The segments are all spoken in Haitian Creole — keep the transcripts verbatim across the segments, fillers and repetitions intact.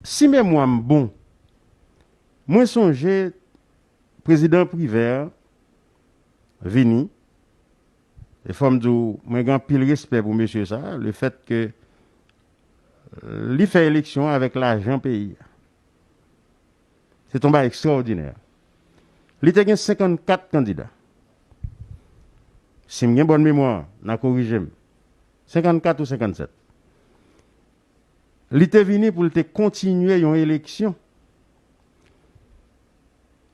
Si memwa m bon, mwen sonje prezidan Privert vini, e fò m di w, mwen gen anpil respè pou mesye sa, le fèt ke li fè eleksyon avèk lajan peyi a. Se t on bagay ekstraòdinè. Li te gen senkannkat kandida. Si m gen bòn memwa, n a korije m. Senkannkat ou senkannsèt. Li te vini pou l te kontinye yon eleksyon.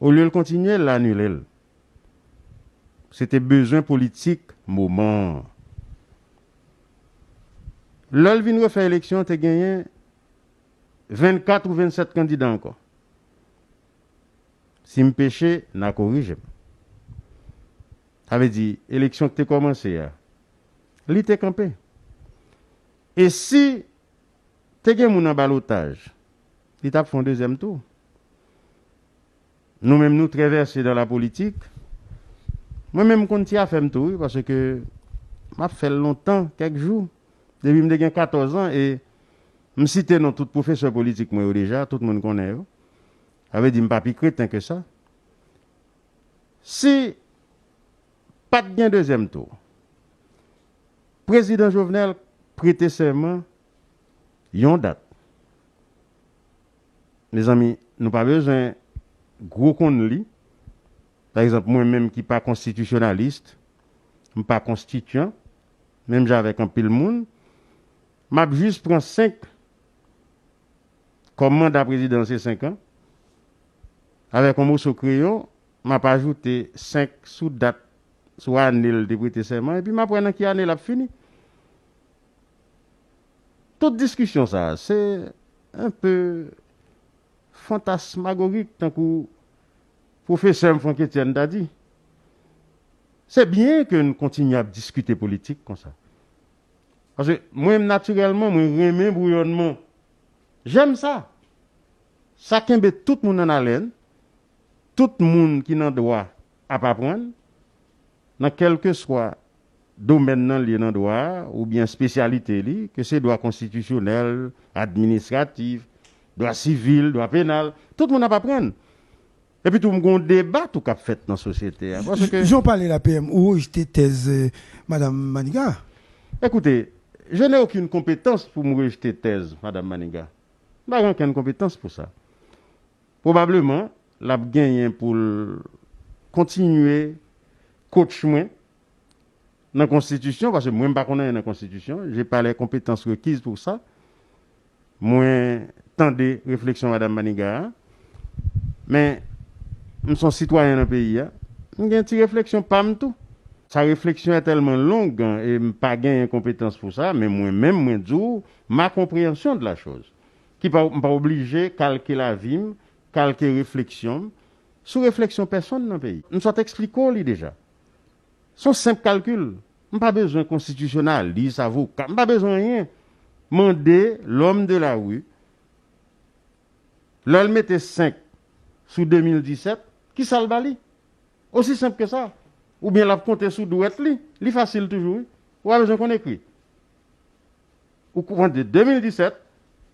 Olye l kontinye, l anile l. Se te bezwen politik moman an. Lè l vin refè eleksyon, te genyen vennkat ou vennsèt kandida ankò. Si m peche, n a korije m. Sa vle di, eleksyon ki te kòmanse a, li te kanpe. E si te gen moun an balotaj, li t ap fè yon dezyèm tou. Nou menm, nou trè vèse dan la politik. Mwen menm, m konn ti afè m tou, wi, paske m ap fè l lontan, kèk jou. Depi m te gen katòz an, e m site non tout pwofesè politik mwen yo deja, tout moun konnen yo. Sa vle di, m pa pi kreten ke sa. Si pa t gen dezyèm tou, prezidan Jovenel prete sèman yon dat. Mezanmi, nou pa bezwen gwo konn li. Pa egzanp, mwen menm ki pa konstitisyonalis, m pa konstityan, menm jan avèk anpil moun, m ap jis pran senk, kòm manda prezidan se senk an, avèk yon moso kreyon, m ap ajoute senk sou dat, sou ane l te prete sèman, epi m ap wè nan ki ane l ap fini. Tout diskisyon sa a, se enpe fantasmagorik, tankou pwofesè m Franck Etienne ta di. Se byen ke n kontinye ap diskite politik konsa. Paske mwen menm, natirèlman, mwen renmen bouyònman. J'aime ça. Sa kenbe tout moun an alèn. Tout moun ki nan dwa ap aprann, nan kèlkeswa domèn nan l ye nan dwa a, oubyen espesyalite li, ke se dwa konstitisyonèl, administratif, dwa sivil, dwa penal, tout moun ap aprann. Epi tou, m gen yon deba tou k ap fèt nan sosyete a. Paske Jan w pale la, P M, ou rejte tèz, eh, Madanm Maniga? Écoutez, je n'ai aucune compétence pou m rejte tèz Madanm Maniga. M pa gen okenn konpetans pou sa. Pwobableman, l ap genyen pou l kontinye coach mwen nan konstitisyon, paske mwen, m pa konn anyen nan konstitisyon, j'ai pas les compétences requises pour ça. Mwen tande refleksyon Madanm Maniga a, men m se yon sitwayen nan peyi a, m gen ti refleksyon pa m tou. Sa refleksyon an tèlman long, e m pa genyen konpetans pou sa, men mwen menm, mwen di w, ma compréhension de la chose. Ki pa, m pa oblije kalke lavi m, kalke refleksyon m, sou refleksyon pèsonn nan peyi. M sot eksplike w li deja. Se yon senp kalkil. M pa bezwen konstitisyonalis, avoka, m pa bezwen anyen. Mande l'homme de la rue, lè l mete senk sou de mil disèt, kisa l ba li? Osi senp ke sa. Oubyen l ap konte sou dwèt li. Li fasil toujou, wi. Ou pa bezwen konn ekri. Ou pran de de mil disèt,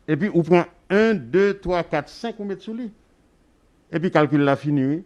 epi ou pran en, de, twa, kat, senk, ou met sou li. Epi kalkil la fini, wi.